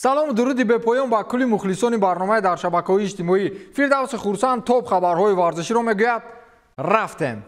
Салому дуруди бепоён ба кулли мухлисони барномаи дар шабакаҳои иҷтимоӣ. Фирдавси Хурсанд топ хабарҳои варзиширо мегӯяд. Рафтем.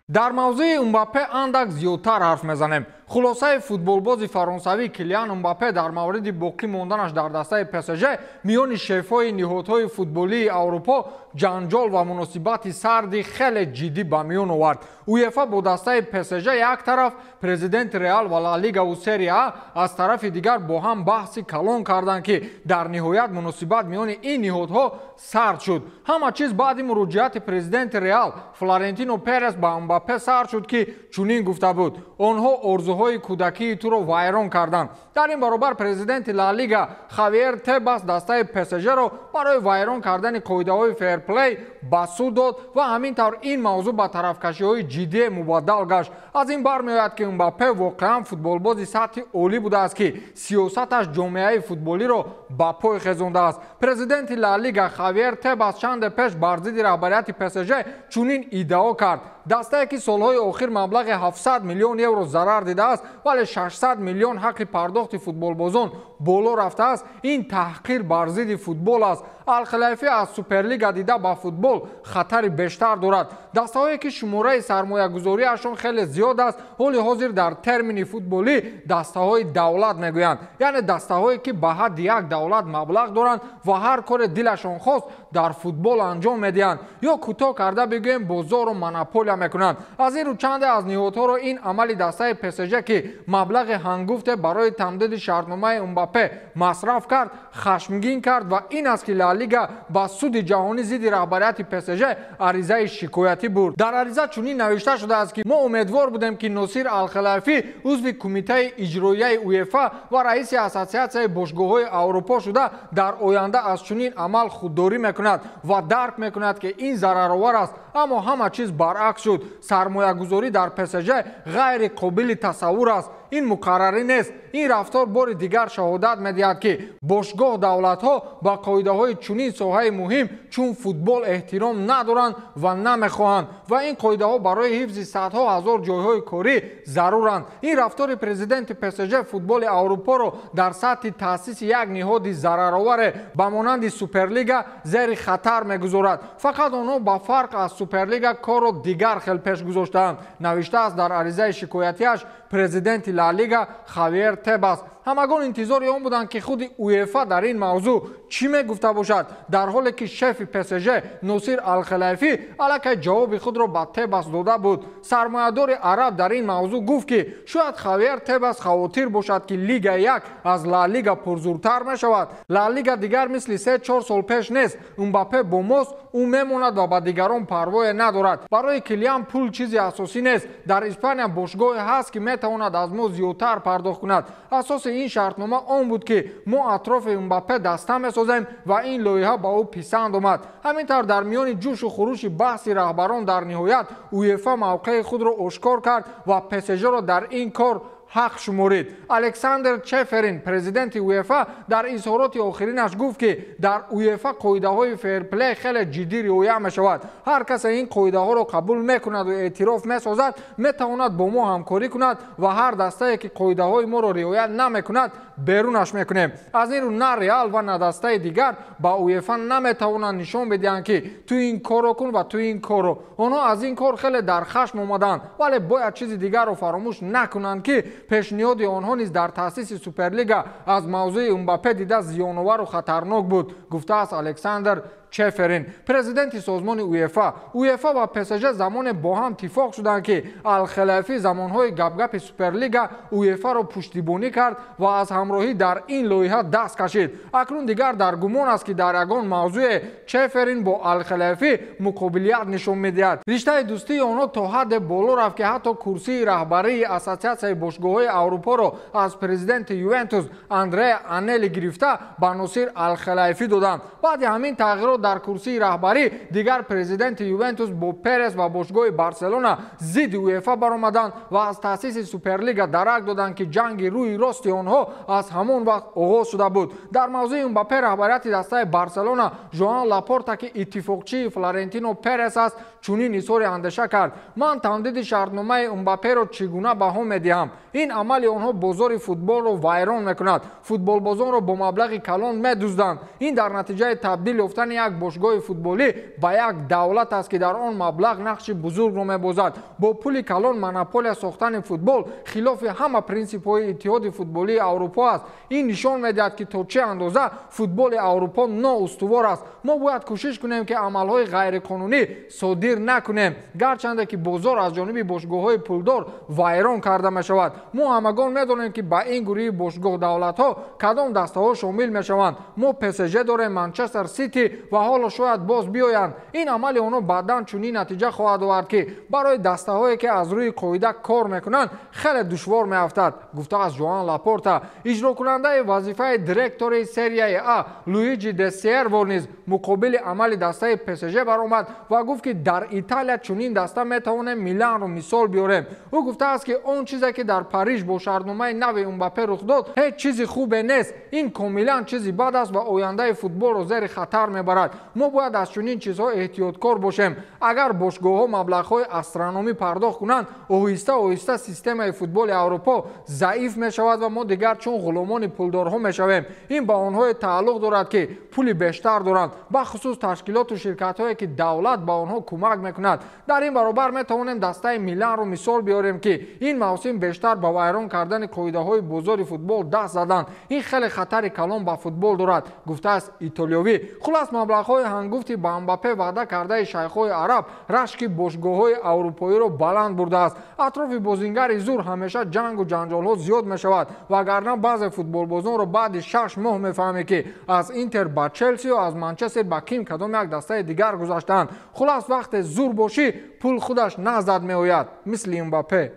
Дар мавзӯи Мбаппе андак зиёдтар ҳарф мезанем. Хулосаи футболбози фаронсавӣ Килиан Мбаппе дар мавриди боқӣ монданаш дар дастаи ПСЖ миёни шефҳои ниҳодҳои футболии Аврупо ҷанҷол ва муносибати сарди хеле ҷиддӣ ба миён овард. УЕФА бо дастаи ПСЖ як тараф, президенти Реал ва Ла Лигаву Серия А аз тарафи дигар бо ҳам баҳси калон карданд, ки дар ниҳоят муносибат миёни ин ниҳодҳо сард шуд. Ҳама чиз баъди муроҷиати президенти Реал Флорентино Перес ба Мбаппе сар шуд, ки чунин гуфта буд: онҳо орзуҳои кӯдакии туро вайрон карданд. Дар ин баробар президенти Ла Лига Хавиер Тебас дастаи ПСЖ-ро барои вайрон кардани қоидаҳои ферплей ба суд дод ва ҳамин тавр ин мавзӯъ ба тарафкашиҳои ҷиддие мубаддал гашт. Аз ин бармеояд, ки Мбаппе воқеан футболбози сатҳи олӣ будааст, ки сиёсаташ ҷомеаи футболиро ба пой хезондааст. Президенти Ла Лига Хавиер Тебас чанде пеш бар зидди раҳбарияти ПСЖ чунин иддао кард: дастае ки солҳои охир маблағи 700 миллион евро зарар дидааст, вале 600 миллион ҳаққи пардохти футболбозон боло рафтааст, ин таҳқир бар зидди футбол аст. Алхалайфӣ аз Суперлига дида ба футбол хатари бештар дорад. Дастаҳое ки шумораи сармоягузориашон хеле зиёд аст, ҳоли ҳозир дар термини футболӣ дастаҳои давлат мегӯянд, яъне дастаҳое ки ба ҳадди як давлат маблағ доранд ва ҳар коре дилашон хост дар футбол анҷом медиҳанд, ё кӯтоҳ карда бигӯем, бозору монополия мекунанд. Аз ин рӯ чанде аз ниҳодҳоро ин амали дастаи ПСЖ, ки маблағи ҳангуфте барои тамдиди шартномаи Мбаппе масраф кард, хашмгин кард ва ин аст, ки Ла Лига ба суди ҷаҳонӣ зидди раҳбарияти ПСЖ аризаи шикоятӣ бурд. Дар ариза чунин навишта шудааст, ки мо умедвор будем, ки Носир Алхалайфӣ узви кумитаи иҷроияи УЕФА ва раиси ассотсиатсияи бошгоҳҳои Аврупо шуда дар оянда аз чунин амал худдорӣ мекунад ва дарк мекунад, ки ин зараровар аст. Аммо ҳама чиз баръакс шуд. Сармоягузорӣ дар ПСЖ ғайри қобили тасаввур аст. Ин муқаррарӣ нест. Ин рафтор бори дигар шаҳодат медиҳад, ки бошгоҳ давлатҳо ба қоидаҳои чунин соҳаи муҳим чун футбол эҳтиром надоранд ва намехоҳанд ва ин қоидаҳо барои ҳифзи садҳо ҳазор ҷойҳои корӣ заруранд. Ин рафтори президенти ПСЖ футболи Аврупоро дар сатҳи таъсиси як ниҳоди зарароваре ба монанди Суперлига зери хатар мегузорад. Фақат онҳо ба фарқ аз Суперлига корро дигар хел пеш гузоштаанд, навиштааст дар аризаи шикоятиаш президенти Ла Лига Хавиер Тебас. Ҳамагон интизори он буданд, ки худи УЕФА дар ин мавзӯъ чӣ мегуфта бошад, дар ҳоле ки шефи ПСЖ Носир Алхалайфӣ аллакай ҷавоби худро ба Тебас дода буд. Сармоядори араб дар ин мавзӯъ гуфт, ки шояд Хавиер Тебас хавотир бошад, ки Лига як аз Ла Лига пурзуртар мешавад. Ла Лига дигар мисли 3-4 сол пеш нест. Мбаппе бо мост, ӯ мемонад ва ба дигарон парвое надорад. Барои Килиан пул чизи асосӣ нест. Дар Испания бошгоҳе ҳаст, ки метавонад аз мо зиёдтар пардохт кунад. Асоси ин шартнома он буд, ки мо атрофи Мбаппе даста месозем ва ин лоиҳа ба ӯ писанд омад. Ҳамин тавр дар миёни ҷӯшу хурӯши баҳси раҳбарон дар ниҳоят УЕФА мавқеи худро ошкор кард ва ПСЖ-ро дар ин кор ҳақ шуморид. Александр Чеферин, президенти УЕФА, дар изҳороти охиринаш гуфт, ки дар УЕФА қоидаҳои ферплей хеле ҷиддӣ риоя мешавад. Ҳар касе ин қоидаҳоро қабул мекунаду эътироф месозад, метавонад бо мо ҳамкорӣ кунад ва ҳар дастае ки қоидаҳои моро риоя намекунад, берунаш мекунем. Аз ин рӯ на Реал ва на дастаи дигар ба УЕФА наметавонанд нишон бидиҳанд, ки ту ин корро кун ва ту ин корро. Онҳо аз ин кор хеле дар хашм омаданд, вале бояд чизи дигарро фаромӯш накунанд, ки пешниҳоди онҳо низ дар таъсиси Суперлига аз мавзӯи Мбаппе дида зиёновару хатарнок буд, гуфтааст Александр Чеферин, президенти созмони УЕФА. УЕФА ва ПСЖ замоне бо ҳам тифоқ шуданд, ки Алхалайфӣ замонҳои гапгапи Суперлига УЕФА-ро пуштибонӣ кард ва аз ҳамроҳӣ дар ин лоиҳа даст кашид. Акнун дигар дар гумон аст, ки дар ягон мавзӯе Чеферин бо Алхалайфӣ муқобилият нишон медиҳад. Риштаи дӯстии онҳо то ҳадде боло рафт, ки ҳатто курсии раҳбарии ассотсиатсияи бошгоҳҳои Аврупоро аз президенти Ювентус Андреа Анели гирифта ба Носир Алхалайфӣ доданд. Баъди ҳамин тағйирот дар курсии раҳбарӣ, дигар президенти Ювентус бо Перес ва бошгоҳи Барселона зидди УЕФА баромаданд ва аз таъсиси Суперлига дарак доданд, ки ҷанги рӯи рости онҳо аз ҳамон вақт оғоз шуда буд. Дар мавзӯи Мбаппе раҳбарияти дастаи Барселона Жоан Лапорта, ки иттифоқчии Флорентино Перес аст, чунин изҳори андеша кард: ман тамдиди шартномаи Мбапперо чӣ гуна баҳо медиҳам? Ин амали онҳо бозори футболро вайрон мекунад. Футболбозонро бо маблағи калон медузданд. Ин дар натиҷаи табдил ёфтани як бошгоҳи футболӣ ба як давлат аст, ки дар он маблағ нақши бузургро мебозад. Бо пули калон монополия сохтани футбол хилофи ҳама принсипҳои Иттиҳоди футболии Аврупо аст. Ин нишон медиҳад, ки то чӣ андоза футболи Аврупо ноустувор аст. Мо бояд кӯшиш кунем, ки амалҳои ғайриқонунӣ содир накунем, гарчанде ки бозор аз ҷониби бошгоҳҳои пулдор вайрон карда мешавад. Мо ҳамагон медонем, ки ба ин гурӯҳи бошгоҳ давлатҳо кадом дастаҳо шомил мешаванд. Мо ПСЖ дорем, Манчестер Сити ва ҳоло шояд боз биёянд. Ин амали онҳо баъдан чунин натиҷа хоҳад овард, ки барои дастаҳое, ки аз рӯи қоида кор мекунанд, хеле душвор меафтад, гуфтааст Жоан Лапорта. Иҷрокунандаи вазифаи директори серияи А Луиҷи де Серво низ муқобили амали дастаи ПСЖ баромад ва гуфт, ки дар Италия чунин даста метавонем Миланро мисол биёрем. Ӯ гуфтааст, ки он чизе, ки дар Париж бо шартномаи нави Мбаппе рух дод, ҳеҷ чизи хубе нест. Ин комилан чизи бад аст ва ояндаи футболро зери хатар мебарад. Мо бояд аз чунин чизҳо эҳтиёткор бошем. Агар бошгоҳҳо маблағҳои астрономӣ пардохт кунанд, оҳиста оҳиста системаи футболи Аврупо заиф мешавад ва мо дигар чун ғуломони пулдорҳо мешавем. Ин ба онҳое тааллуқ дорад, ки пули бештар доранд, бахусус ташкилоту ширкатҳое, ки давлат ба онҳо кӯмак мекунад. Дар ин баробар метавонем дастаи Миланро мисол биёрем, ки ин мавсим бештар ба вайрон кардани қоидаҳои бозори футбол даст заданд. Ин хеле хатари калон ба футбол дорад, гуфтааст итолиёвӣ. Хулас, маблағҳои ҳангуфти ба Мбаппе ваъда кардаи шайхҳои араб рашки бошгоҳҳои аврупоиро баланд бурдааст. Атрофи бозингари зур ҳамеша ҷангу ҷанҷолҳо зиёд мешавад, вагарна баъзе футболбозонро баъди 6 моҳ мефаҳмӣ, ки аз Интер ба Челси ё аз Манчестер ба ким кадом як дастаи дигар гузаштаанд. Хулас, вақте зур бошӣ, пул худаш наздат меояд, мисли Мбаппе.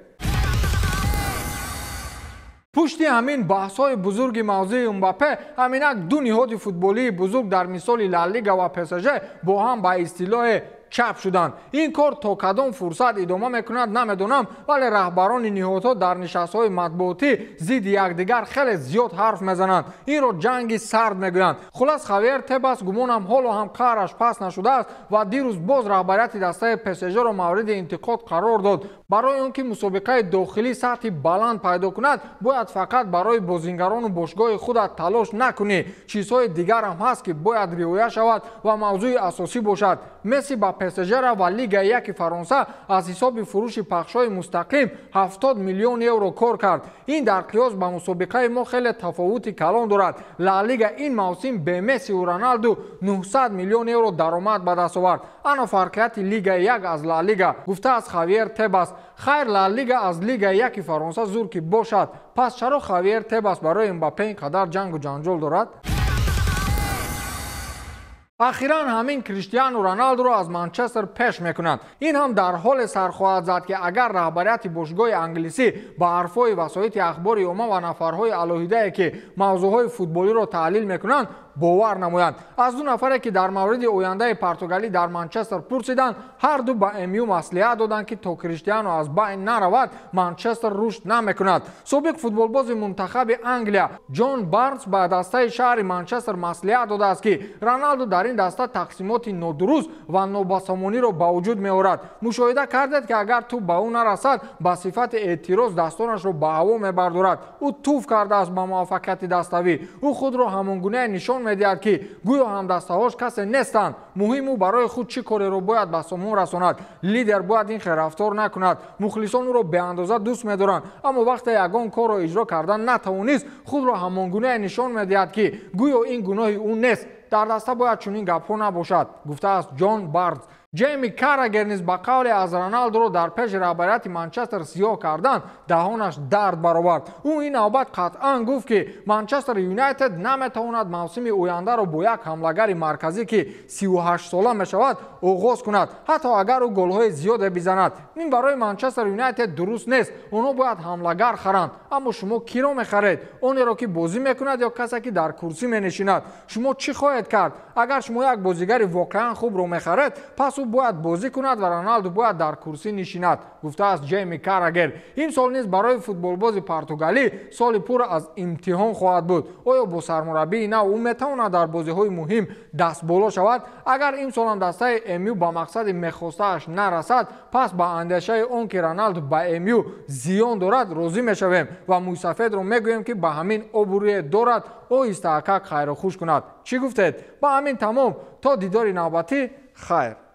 Пушти ҳамин баҳсҳои бузурги мавзӯи Мбаппе ҳаминак ду ниҳоди футболии бузург дар мисоли Ла Лига ва ПСЖ бо ҳам ба истилоҳе чап шуданд. Ин кор то кадом фурсат идома мекунад, намедонам, вале раҳбарони ниҳодҳо дар нишастҳои матбуотӣ зидди якдигар хеле зиёд ҳарф мезананд. Инро ҷанги сард мегӯянд. Хулас, Хавьер Тебас гумонам ҳоло ҳам қаҳраш паст нашудааст ва дирӯз боз раҳбарияти дастаи ПСЖ-ро мавриди интиқод қарор дод. Барои он ки мусобиқаи дохилӣ сатҳи баланд пайдо кунад, бояд фақат барои бозингарону бошгоҳи худат талош накунӣ. Чизҳои дигар ҳам ҳаст, ки бояд риоя шавад ва мавзӯи асосӣ бошад. Месси ба ПСЖ рафт ва Лигаи яки Фаронса аз ҳисоби фурӯши пахшҳои мустақим 70 миллион евро кор кард. Ин дар қиёс ба мусобиқаи мо хеле тафовути калон дорад. Ла Лига ин мавсим бе Мессиву Роналду 900 миллион евро даромад ба даст овард. Ана фарқияти Лигаи як аз Ла Лига, гуфтааст Хавьер Тебас. Хайр, Ла Лига аз Лигаи яки Фаронса зур ки бошад. Пас чаро Хавьер Тебас барои Мбаппе ин қадар ҷангу ҷанҷол дорад? Ахиран ҳамин Криштиану Роналдуро аз Манчестер пеш мекунанд. Ин ҳам дар ҳоле сар хоҳад зад, ки агар раҳбарияти бошгоҳи англисӣ ба ҳарфҳои васоити ахбори омма ва нафарҳои алоҳидае, ки мавзӯъҳои футболиро таҳлил мекунанд, бовар намоянд. Аз ду нафаре, ки дар мавриди ояндаи португалӣ дар Манчестер пурсиданд, ҳар ду ба МЮ маслиҳат доданд, ки то Криштиану аз байн наравад, Манчестер рушд намекунад. Собиқ футболбози мунтахаби Англия Ҷон Барнс ба дастаи шаҳри Манчестер маслиҳат додааст, ки Роналду дар ин даста тақсимоти нодуруст ва нобасомониро ба вуҷуд меорад. Мушоҳида кардед, ки агар тӯб ба ӯ нарасад, ба сифати эътироз дастонашро ба ҳаво мебардорад. Ӯ туф кардааст ба муваффақияти даставӣ. Ӯ худро ҳамон гунае нишон медиҳад, ки гӯё ҳамдастаҳош касе нестанд. Муҳим ӯ барои худ чӣ кореро бояд ба сомон расонад. Лидер бояд ин хел рафтор накунад. Мухлисон ӯро беандоза дӯст медоранд, аммо вақте ягон корро иҷро кардан натавонист, худро ҳамон гунае нишон медиҳад, ки гӯё ин гуноҳи ӯ нест. Дар даста бояд чунин гапҳо набошад, гуфтааст Ҷон Барнс. Ҷейми Каррагер низ ба қавле аз Роналдуро дар пеши раҳбарияти Манчестер сиёҳ кардан даҳонаш дард баровард. Ӯ ин навбат қатъан гуфт, ки Манчестер Юнайтед наметавонад мавсими ояндаро бо як ҳамлагари марказӣ, ки 38 сола мешавад, оғоз кунад, ҳатто агар ӯ голҳои зиёде бизанад. Ин барои Манчестер Юнайтед дуруст нест. Онҳо бояд ҳамлагар харанд. Аммо шумо киро мехаред? Онеро, ки бозӣ мекунад, ё касе, ки дар курсӣ менишинад? Шумо чӣ хоҳед кард? Агар шумо як бозигари воқеан хубро мехаред, пас ӯ бояд бозӣ кунад ва Роналду бояд дар курсӣ нишинад, гуфтааст Ҷейми Каррагер. Имсол низ барои футболбози португалӣ соли пур аз имтиҳон хоҳад буд. Оё бо сармураббии нав ӯ метавонад дар бозиҳои муҳим дастболо шавад? Агар имсолам дастаи МЮ ба мақсади мехостааш нарасад, пас ба андешаи он ки Роналду ба МЮ зиён дорад, розӣ мешавем ва мӯйсафедро мегӯем, ки ба ҳамин обрӯе дорад, оҳиста акак хайру хуш кунад. Чӣ гуфтед? Ба ҳамин тамом. То дидори навбатӣ, хайр.